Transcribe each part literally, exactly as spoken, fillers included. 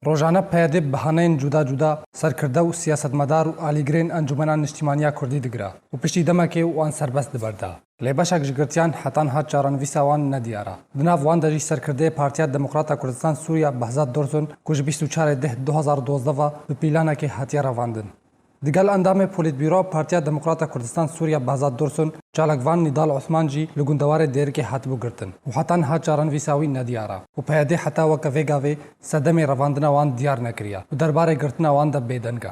Rojane P Y D bi bahaneyên cuda cuda serkirde û siyasetmedar û alîgirên Encûmena Niştîmaniya Kurdî digire û piştî demekê wan serbest diberda. Lê beşek ji girtiyan heta niha çarenivîsa wan nediyar e. Di nav wan de jî serkirdeyê Partiya Demokrata Kurdistan Sûriya Behzat Dursun, ku ji bîst û çarê deh du hazar û dozdeh ve bi pîlanekê hatiye revandin. Digel endamê Polîtbûroya Partiya Demokrata Kurdistan Sûriya Behzat Dursun, çalakvan Nîdal Osman jî li gundewarê Dêrikê hatibû girtin û heta niha çarenivîsa wî nediyar e û P Y D heta weke vê gavê sedemê revandina wan diyar nekiriye û derbarê girtina wan de bêdeng e.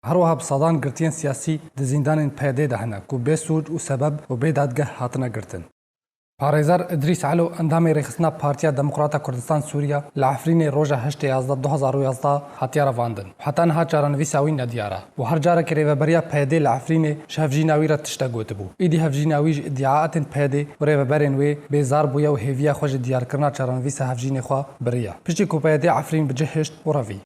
Her wiha bi sedan girtiyên siyasî di zîndanên P Y D de hene ku bê sûc û sebeb û bê dadgeh hatine girtin. Parêzer Idrîs Elo, endamê Rêxistina Partiya Demokrata Kurdistan Sûriya, li Efrînê roja heştê yazdeh du hazar û yazdeh hatiye revandin û heta niha çarenivîsa wî nediyar e û her carekê rêveberiya P Y D li Efrînê ji hevjîna wî re tiştek gotibû. Îdî hevjîna wî ji îdîaetên P Y D û rêveberên wê bêzar bûye û hêviya xwe ji diyarkirina çarenivîsa hevjînê xwe biriye. Piştî ku P Y D Efrîn bi cih hişt û revî.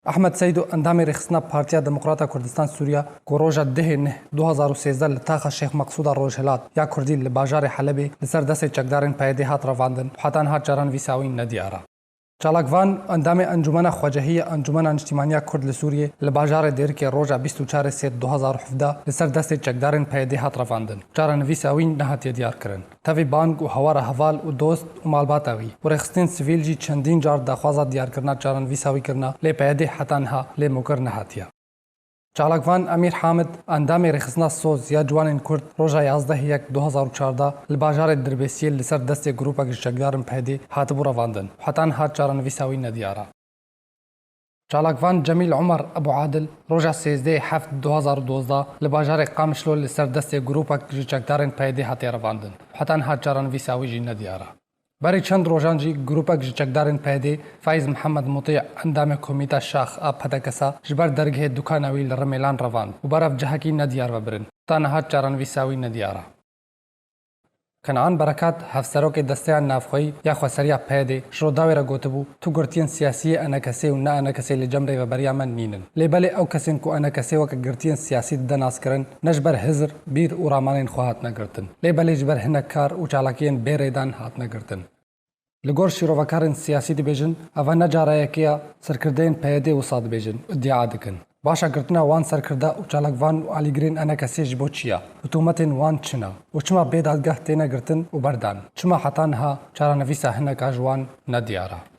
Ehmed Seydo, endamê Rêxistina Partiya Demokrata Kurdistan Sûriya, ku roja dehê neh du hazar û sêzdeh li taxa Şêx Meqsûda Rojhilat ya Kurdî li bajarê Helebê li ser destê çekdarên P Y D hat revandin û heta niha çarenivîsa wî nediyar e. Çalakvan, endamê Encûmena Xwecehî ya Encûmena Niştîmaniya Kurd li Sûriyê, li bajarê Dêrikê roja bîst û çarê sêd du hazar û hevdeh li ser destê çekdarên P Y D hat revandin. Çarenivîsa wî nehatiye diyarkirin. Tevî bang û hawara heval û dost û malbata wî û rêxistinên sivîl jî çendîn car daxwaza diyarkirina çarenivîsa wî kirine, lê P Y D heta niha lê mokir nehatiye. Çalakvan Emîr Hamid, endamê Rêxistina Soz ya Ciwanên Kurd, roja yazdeh yek du hazar û çardeh li bajarê Dirbêsiyê li ser destê grûpek ji çekdarên P Y D hatibû revandin û heta niha çarenivîsa wî nediyar e. Çalakvan Cemîl Omer Ebu Adil, roja sêzdeh heft du hazar û dozdeh li bajarê Qamişlo li ser destê grûpek ji çekdarên P Y D hatiye revandin û heta niha çarenivîsa wî jî nediyar e. Berî çend rojan jî grûpek ji çekdarên P Y D, Feyz Mihemed Mutî, endamê Komîta Şax a P D K S, ji ber dergehê dukana wî li Rimêlan revand û berev cihekî nediyar ve birin. Ta niha çarenivîsa wî nediyar e. Kenan Berekat, hevserokê Desteya Navxweyî ya Xweseriya P Y D, ji Rûdawê re gotibû, Tu girtiyên siyasî yê ENKSê û ne ENKSê li cem rêveberiya me nînin. Lê belê ew kesên ku ENKSê weke girtiyên siyasî dide naskirin, ne ji ber hizr, bîr û ramanên xwe hatine girtin. Lê belê ji ber hinek kar û çalakiyên bê rêdan hatine girtin. Li gor şîrovekarên siyasî dibêjin, eva ne cara yekê ya serkirdeyên P Y D wisa dibêjin û îdia dikin. Baş e, girtina wan serkirde û çalakvan û alîgirên ENKSê ji bo çi ye û tometên wan çi ne û çima bê dadgeh têne girtin û berdan? Çima heta niha çarenivîsa hineka ji wan nediyar e?